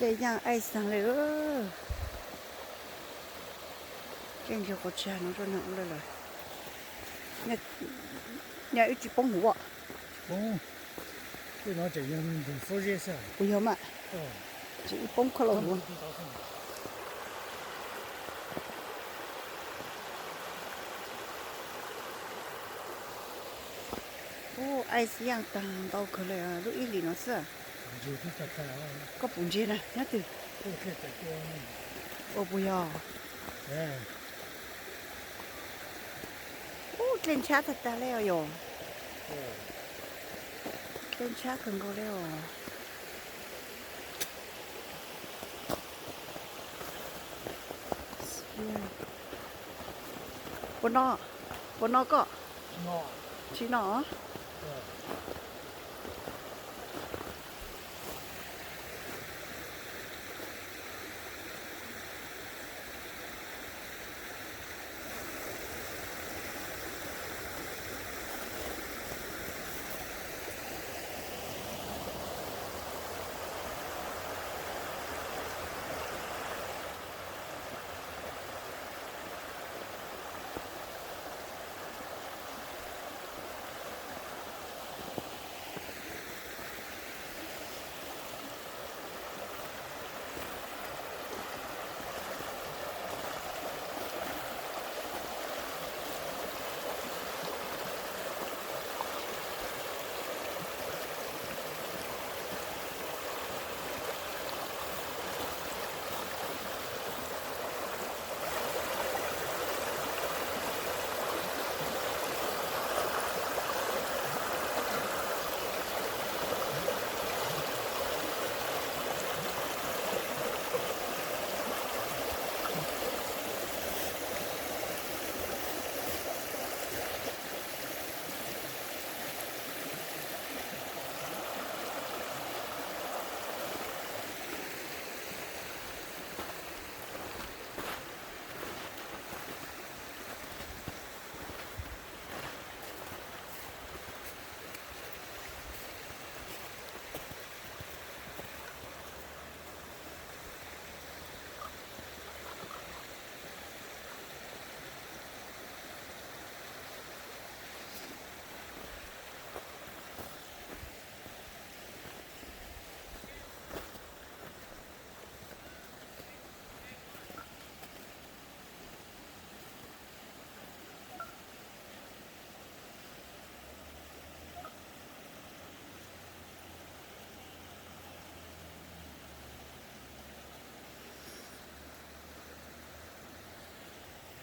Dlej yaaj aij xaag le. Dlej ntsuag quas tshag no rua nag ua le lawm. Nyaj wb tsi poob huv a? Puas yog mas? Tsi wb poob koj lub huv. Ub, aij xwb yaaj taag ntau kawg le, lub ib hlis no xwb. Koj puas ntsia na nyob twg? Ua puas yog? Ub, dlej ntshab tag tag le os yog. Dlej ntshab kawg nkaus le os. Puas no, puas no koj? Tsi no.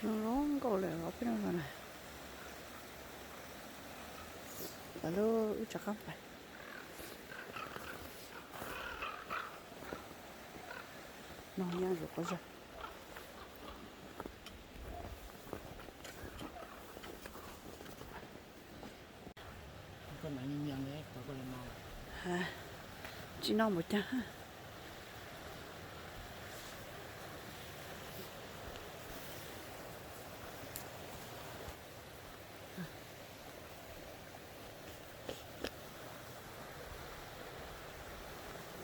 Zoo zoo nkauj lawm os peb no na. Lawv lub wb rov qab pais. No nyob zus quav zog. Tsis noj npaum caag.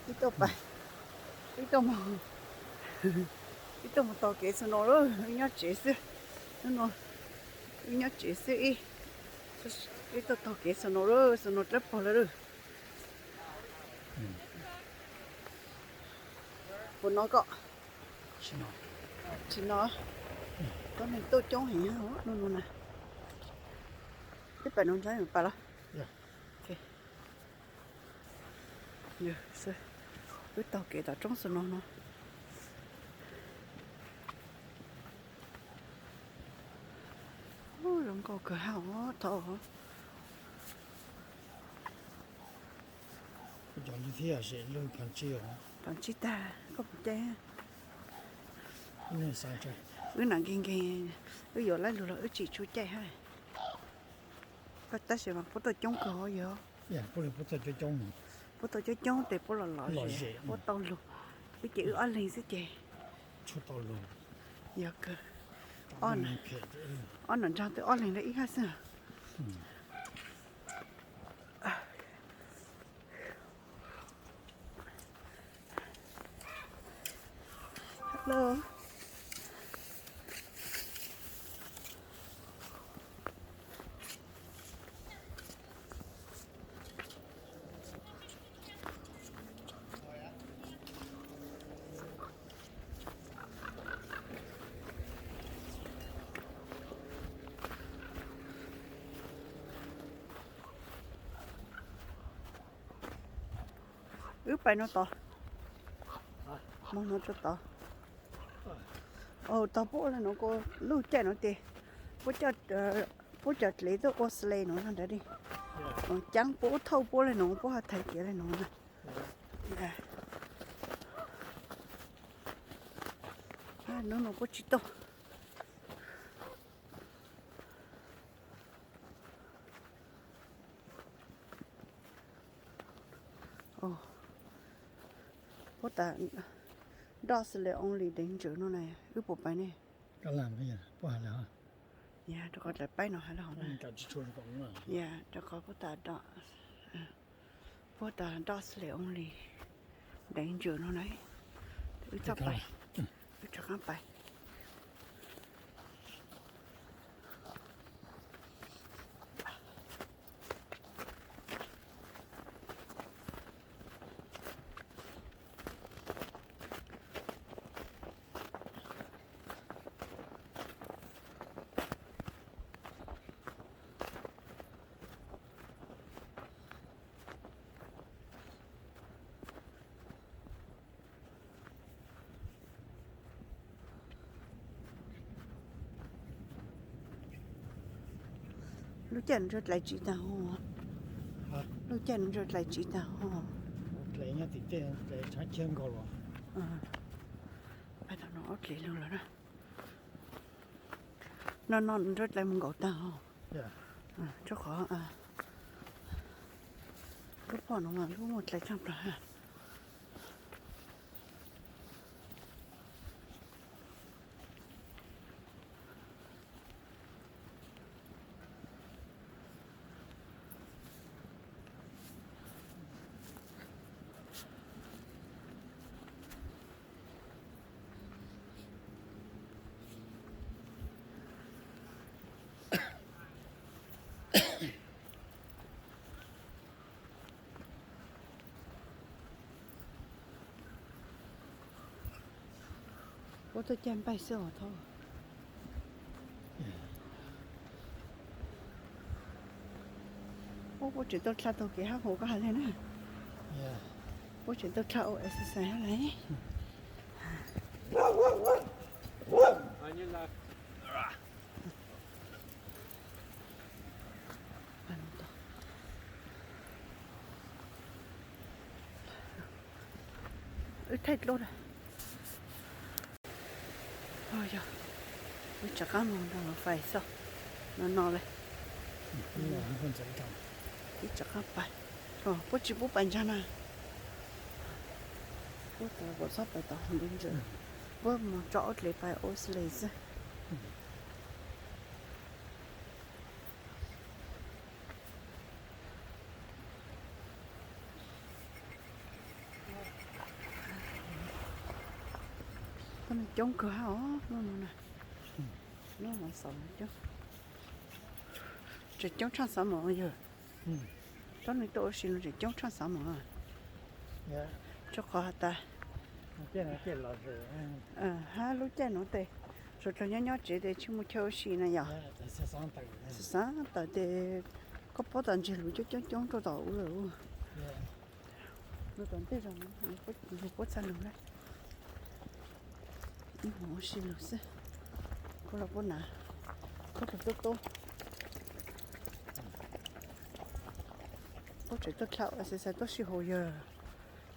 Wb tuaj pais, wb tuaj mus, wb tuaj mus taug kev xuv no lawm, wb nyob tsev xwb. Hnub no wb nyob tsev xwb ib, wb tuaj taug kev xuv no lawm, xuv no dlawb pog lawm lawm. Puas no koj? Tsis no. Tuab neeg tuaj coob heev hnub no na. Peb pais no ntag, pais los. Wb taug kev tom roob xuv no no. Zoo nkauj kawg hab os, thov. Cov lwg thiab, lwg khav ntsib os. Khav ntsib tag, koj puas caij? Wb nam nkeeg nkeeg, wb yuav laib lug los wb tsis tshua caij hab. Tab sis mas puab tuaj coob kawg yog. Puab tuaj coob coob tes puab los lom zem, puab tau lug. Wb ces wb ob leeg xwb ces. Yog kawg. Ob nam nraag twb ob leeg le ib hab xwb. Ub, Wb pais no tod, moog no rua tod. Tog puab ua le nuav kuas luj caij nuav tes puab cov dlev tuaj ua sle nuav nrad di. Caab puab thauj puab le nuav puab ho thaiv kiav le nuav na. Nub nuav puab tsi tuaj. Puab tas dog sled only danger no na, wb puas pais ne? Yog, rua qhov dlaim paib no has le hov na. Yog, rua qhov puab tas dog, puab tas dog sled only danger no na. Wb txhob pais, wb rov qaab pais. Lub caij nuav ntsuag dlais tsiv taag hov. Lub caij nuav ntsuag dlais tsiv taag hov. Pais tau no ob dlev lug lawm na. No no ntsuag dlais moog nkaum taag hov. Rua qhov lub poj nuav mas lub muaj dlais tsaaj plawg hab. Puab tuaj caij npaij xwb os thab. Puab tseem tuaj dlha taug kev hab huv koj has le na. Puab tseem tuaj dlha ua exercise hab le. Wb thaij dlub na. Yog, wb rov qab moog nrug fais xwb. No no le. Wb rov qab pais. Puab tsis pub pais ntsag na. Puab tas kom txhob pais tom ntiv ntawd, puab moog tso ob dlev pais ua sle xwb. Coob kawg hab os, lub no na. Lub no xav coob, tseem coob tshaj xav mom yog. Tuab neeg tuaj ua si no tseem coob tshaj xav mom. Rua qhov has tas hab lub caij nuav tes suav dlawg nyob nyob tsev tes tsis muaj chaw ua si na yog. Xav tawm tes koj paub tas ntseg lug coob coob coob rua tom ub lawm. Lug tom ntej zog, lug puab txhaj lug na. Ib hmos ua si lug xwb. Koj los puab na, koj lug tub tub. Puab tseem tuaj dlha exercise tuab sij hawm yog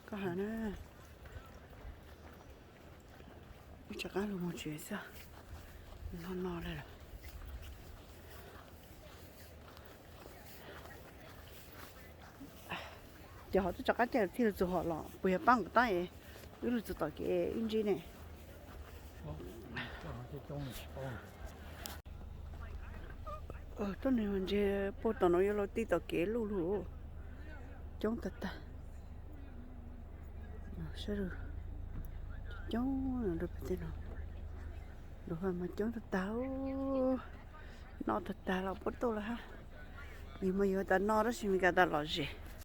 koj has na. Wb rov qab lug moog tsev xwb. No no le lawm. Ces ho twb rov qab caij thiaj lug txug hom los puas yog paab nqus taab es wb lug txug tom kev wb ntsib ne. Tuab neeg mas ntshe puag tom nuav yuav luag ti tom kev luj lug. Coob tag tag. Saib lug, coob, lub pem tej no, lub haj mas coob tag tag, noj tag tag los puab tuaj lawm hab. Yus mas yus tas noj tab sis Meskas tas lom zem.